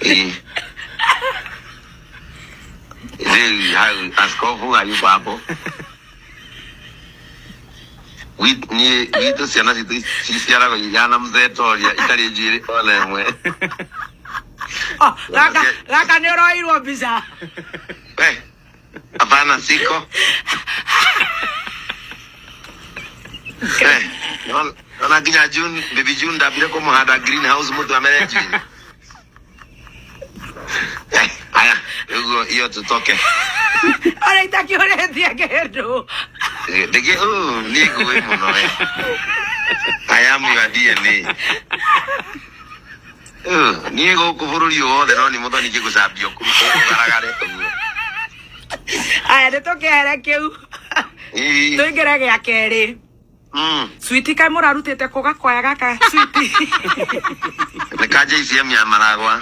Ĩĩ. Rĩu hau askofu hayuko hapo. Niĩ gwitũ ciana citũ ciciaragwo ihana mzee Toria itarĩ njuĩrĩ ona ĩmwe. Oh, gaka gaka nĩ ũroirwo mbica. We, hapana siko. Eh, nona nginya June, baby June ndambire kũmũhanda greenhouse mũtu amere njuĩrĩ. Eh, haya, ũguo hiyo tutoke. Ona itakĩũrĩtie kĩndũ. Eh, ndĩgĩ oh, niĩ ngũĩ mũno we. I am your DNA. Oh, niĩ gũkũ bũrũri ũyũ wothe no nĩ mũthoni ngĩgũcambio kũgaragare ũguo. Aya nĩ tũkĩehere kĩu. Ĩĩ. Tũingĩre gĩa kerĩ. Switi kaĩ mũrarutĩte kũ gakwaya gaka switi? Nĩ ka JCM ya Maragwa.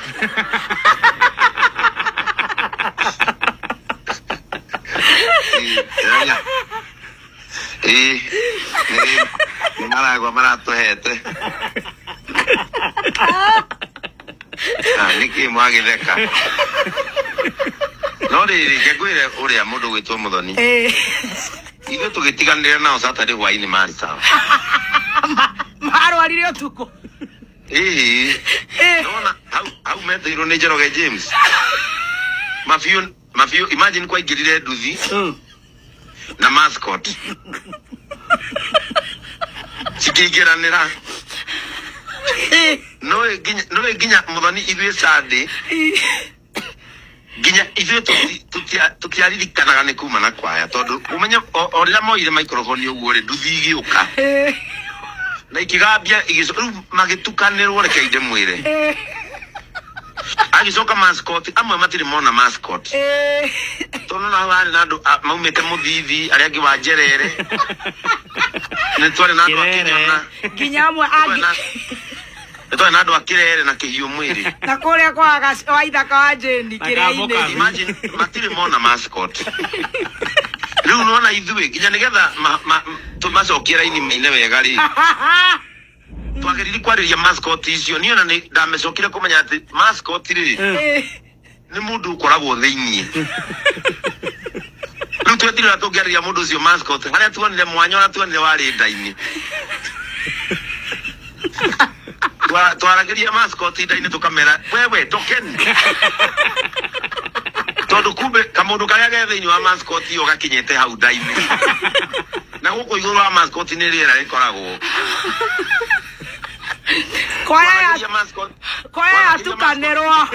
Ĩĩ, nĩ Maragwa maratũhete. Ah, nĩkĩ mwagĩtheka? No rĩrĩ, reke ngwĩre ũrĩa mũndũ gwĩtwo Mũthoni. Ĩĩ. Ithuĩ tũgĩtiganĩra nao Saturday hwainĩ marĩ sawa. Marwarire ũtukũ. Ĩĩ. Ĩĩ. Nona hau hau metĩirwo nĩ Njoroge James. Mabiũ mabiũ imagine kwaingĩrire nduthi na mascot. Cikĩingĩranĩra. Ĩĩ. No nginya Mũthoni ithuĩ Sunday nginya ithuĩ tũtiaririkanaga nĩ kuma na kwaya tondũ ũmenye o rĩrĩa moire microphone ũguo rĩ nduthi igĩũka Ĩĩ. na ikĩgambia rĩu magĩtukanĩrwo reke ndĩmwĩre. Ĩĩ. Agĩcoka mascot amwe matirĩ mona mascot. Ĩĩ. Tondũ na hau harĩ na andũ maumĩte Mũthithi arĩa angĩ wa Njerere. Nĩ twarĩ na andũ a Kĩrere. Kĩnyona. Nginya amwe angĩ. Nĩ twarĩ na andũ a Kĩrere na Kĩhiũ mwĩrĩ. Na kũrĩa kwa wa ithaka wa Jane Na kĩrĩa-inĩ. Kamũkami. Imagine matirĩ mona mascot. Rĩu nona ithuĩ nginya nĩgetha tũmacokie raini maine wega rĩ. Twagĩrĩire kwarĩria mascot icio. Niĩ ona nĩ ndamĩcokire kũmenya atĩ mascot rĩ Ĩĩ. nĩ mũndũ ũkoragwo thĩiniĩ. Rĩu twetirĩra tũngĩarĩria mũndũ ũcio mascot harĩa tuonire mwanya ũrĩa tuonire warĩ nda-inĩ. Twaragĩria mascot nda-inĩ tũkamera wewe tokeni. Tondũ kumbe kamũndũ karĩa ge thĩiniĩ wa mascot ĩyo gakinyĩte hau nda-inĩ. Na gũkũ igũrũ wa mascot nĩ rĩera rĩkoragwo. Kwaya ya Twaragĩria mascot. kwaya Twaragĩria mascot. yatukanĩrwo.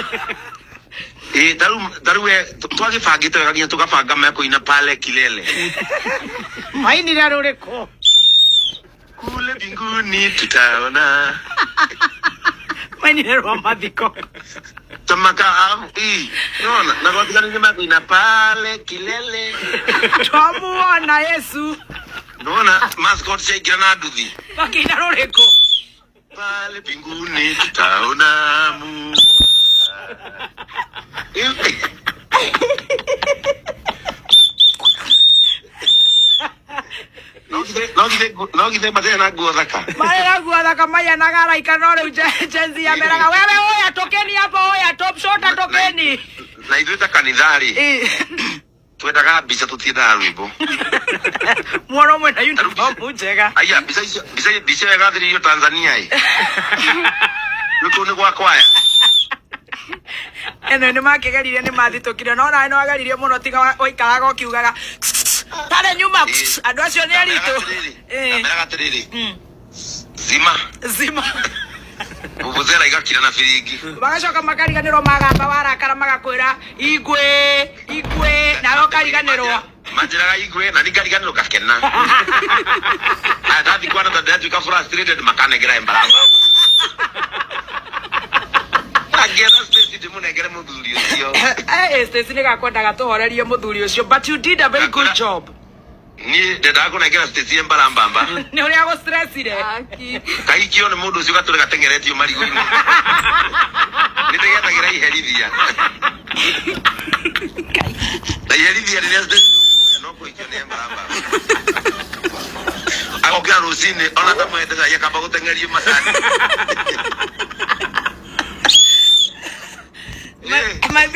Ĩĩ, tarĩu we twagĩbangĩte wega nginya tũgabanga mekũina pale kilele. Mainire rũrĩkũ? Kule mbinguni tutaona. Mainire rwa mathiko. Tamaka ii, nona na gwatiganĩire mekũina pale kilele. Twamuona Yesu. Nona mascot ciaingĩra na nduthi. Makĩina rũrĩkũ? Pale mbinguni tutaona Mungu. No githĩ matirĩ na nguo thaka. Marĩ na nguo thaka maianaga araika no rĩu Gen Z yameraga wewe oya tokeni hapo oya top shota tokeni. Na ithuĩ ta kanitha rĩ Ĩĩ. twendaga mbica tũtiendaga rwĩmbo. Muono ũmwe na uniform njega. Aya mbica icio mbica ĩyo ĩgathĩrĩirio Tanzania ĩ. Rĩu kũu nĩ gwa kwaya. Ĩno nĩ makĩgeririe nĩ mathitũkire no nawe nĩ wageririe mũno tiga waikaraga ũkiugaga tarĩ nyuma Ĩĩ. andũ acio nĩ aritũ. Ĩĩ. Ndameraga atĩrĩrĩ zima Zima. vuvuzela igakira na firingi. Magacoka makariganĩrwo magamba warakara magakwĩra igwe igwe nawe ũkariganĩrwo. Manjĩraga igwe na ningariganĩrwo ngakena. Aya ndathi kwana tondũ ndĩratuĩka frustrated makanengera embaramba. Angĩetha Stacy ndĩmũnengere mũthuri ũcio. Eh, Stacy nĩ gakwendaga tũhorerie mũthuri ũcio but you did a very good job. Niĩ ndendaga kũnengera Stacy embarambamba. Nĩ ũrĩa gũstressire. Aki. Kahikio nĩ mũndũ ũcio gatũre gatengeretio marigũ-inĩ. Nĩ ndĩgethagĩra iherithia. Na iherithia rĩrĩa Stacy no kũhikio nĩ embarambamba. Agokĩra rũcinĩ ona ndamwendete cai akamba gũteng'erio macani.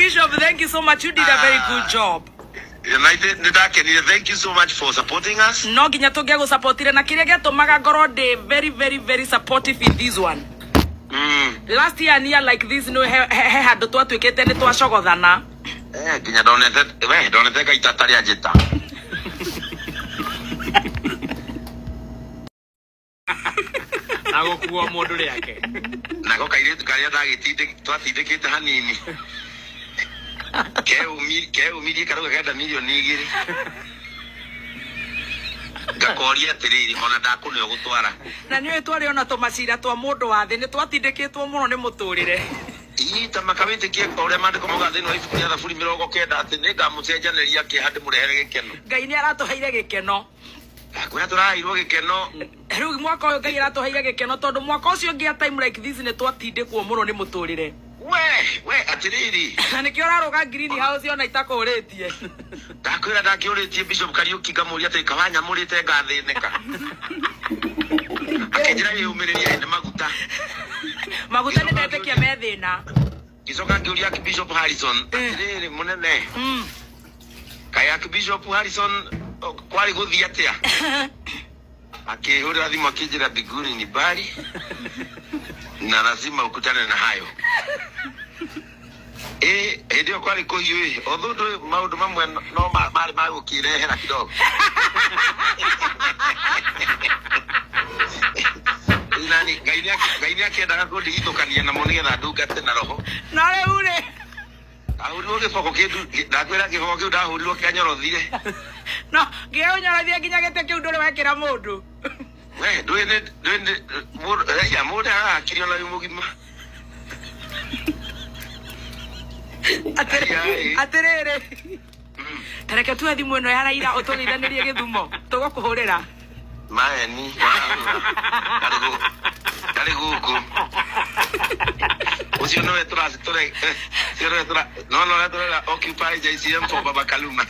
Bishop, thank you so much. You did a very good job. Nä ndakenire. Thank you so much for supporting us. No nginya tũngĩagũsupportire na kĩrĩa gĩatũmaga ngorwo ndĩ very very very supportive in this one. Last year near like this no he handũ twatuĩkĩte nĩ twacogothana. Eh, nginya ndonete we ndonete ngaita rĩa njĩta. Na gũkuo mũndũ rĩake. Nako kairĩtu karĩa twatindĩkĩte hanini keumirie karauga kenda milioni 2. Ngakoria atĩrĩrĩ, ona ndakũnĩ ũgũtwara. Na nĩ twarĩ ona tũmacira twa mũndũ wa thĩ nĩ twatindĩkĩtwo mũno nĩ mũtũrĩre. Ii ta makawĩtĩkie o ũrĩa maandĩko mauga thĩinĩ wa ibuku rĩa Thaburi 90 atĩ nĩngamũcenjanĩria kĩeha ndĩmũrehere gĩkeno. Ngai nĩ aratũheire gĩkeno. Kwĩna tũraheirwo gĩkeno. Rĩu mwaka ũyũ Ngai aratũheire gĩkeno tondũ mwaka ũcio ũngĩ a time like this nĩ twatindĩkwo mũno nĩ mũtũrĩre. We atĩrĩrĩ. Na nĩkĩo ũrarũga green house ona itakũrĩtie. Ndakwĩra ndakĩũrĩtie Bishop Kariuki ngamũria atĩ kawanyamũrĩte ngathĩnĩka. Akĩnjĩra wĩyũmĩrĩrie nĩ maguta. Maguta nĩ ndetĩkia me thĩna. Ngĩcoka ngĩũria Archbishop Harrison atĩrĩrĩ mũnene. Kaĩ Archbishop Harrison kwarĩ gũthiĩ atĩa? Akĩhũrĩra thimũ akĩnjĩra mbinguni ni mbali na lazima ukutane na hayo. Hĩndĩ ĩyo kwarĩ kũhiũ ĩ, although ndũĩ maũndũ mamwe no marĩ ma gũkĩrehera kidogo. Nani Ngai nĩ akĩendaga kũndigithũkania namo nĩgetha ndungate na roho. Na rĩu rĩ ndahũrirwo gĩboko kĩndu, ndakwĩra gĩboko kĩu ndahũrirwo kĩanyorothire. No gĩũnyorothie nginya gĩtĩ kĩu ndũrĩ wekĩra mũndũ. We ndũĩ nĩ mũndũ ya mũndũ arakirio na wĩ mũgima. Atĩrĩrĩ tareke tuoe thimũ ĩno ya Raila ũtũgeithanĩrie gĩthumo tũgũkũhũrĩra. Maeni ndarĩ gũkũ. Ũcio nĩwe no no tũrera occupy JCM for Baba Kaluma.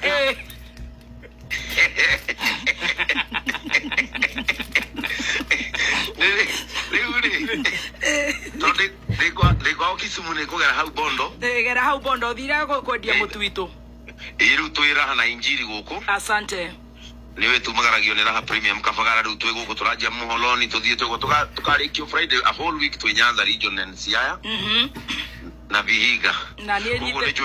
Rĩu rĩ tondũ ndĩ kwao Kisumu nĩ kũgera hau Bondo. Gera hau Bondo ũthire kwendia mũtu witũ. Ĩĩ rĩu twĩ Raha na Injiri gũkũ. Asante. Nĩwe tumagaragio nĩ Raha Premium Kabagara rĩu twĩ gũkũ tũranjia Muholoni tũthiĩ twĩguo tũkarĩkio Friday a whole week twĩ Nyanza region and Siaya. Na Vihiga. Na niĩ nyite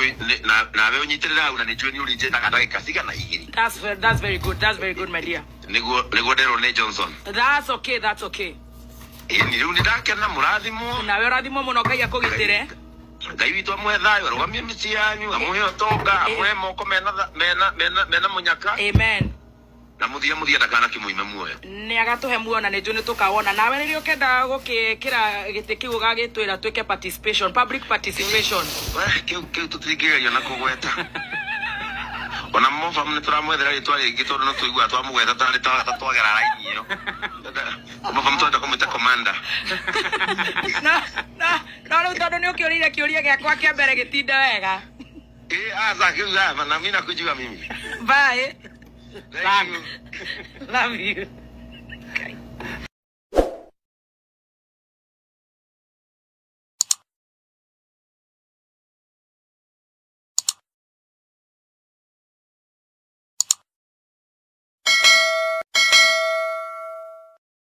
nawe ũnyitĩrĩre hau na nĩnjũĩ nĩ ũrĩnjĩtaga ndagĩka cigana igĩrĩ. That's very good. That's very good, my dear. Nĩguo nderwo nĩ Johnson. That's okay, that's okay. Ĩni rĩu nĩndakena mũrathimwo. Nawe ũrathimwo mũno Ngai akũgitĩre. Ngai witũ amũhe thayũ arũgamie mĩciĩ yanyu amũhe ũtonga amũhe moko mena mũnyaka. Amen. Na muthia ndakana kĩmũime muoyo. Nĩ agatũhe muoyo na nĩnjũĩ nĩtũkawona. Nawe rĩrĩa ũkenda gũkĩkĩra gĩtĩ kĩu ũgagĩtwĩra twĩke participation, public participation. We kĩu tũtingĩgeria na kũgweta. Ona mofamu nĩ tũramwethera rĩtwa rĩngĩ tondũ no tũiguaga twamũgweta tarĩ ta twagera raini ĩyo. Mofamu twenda kũmwĩta commander. No rĩu tondũ nĩ ũkĩũrĩire kĩũria gĩakwa kĩa mbere gĩtinde wega. Aca kĩu na mimi nakujua mimi. Bye. Thank you. Love you.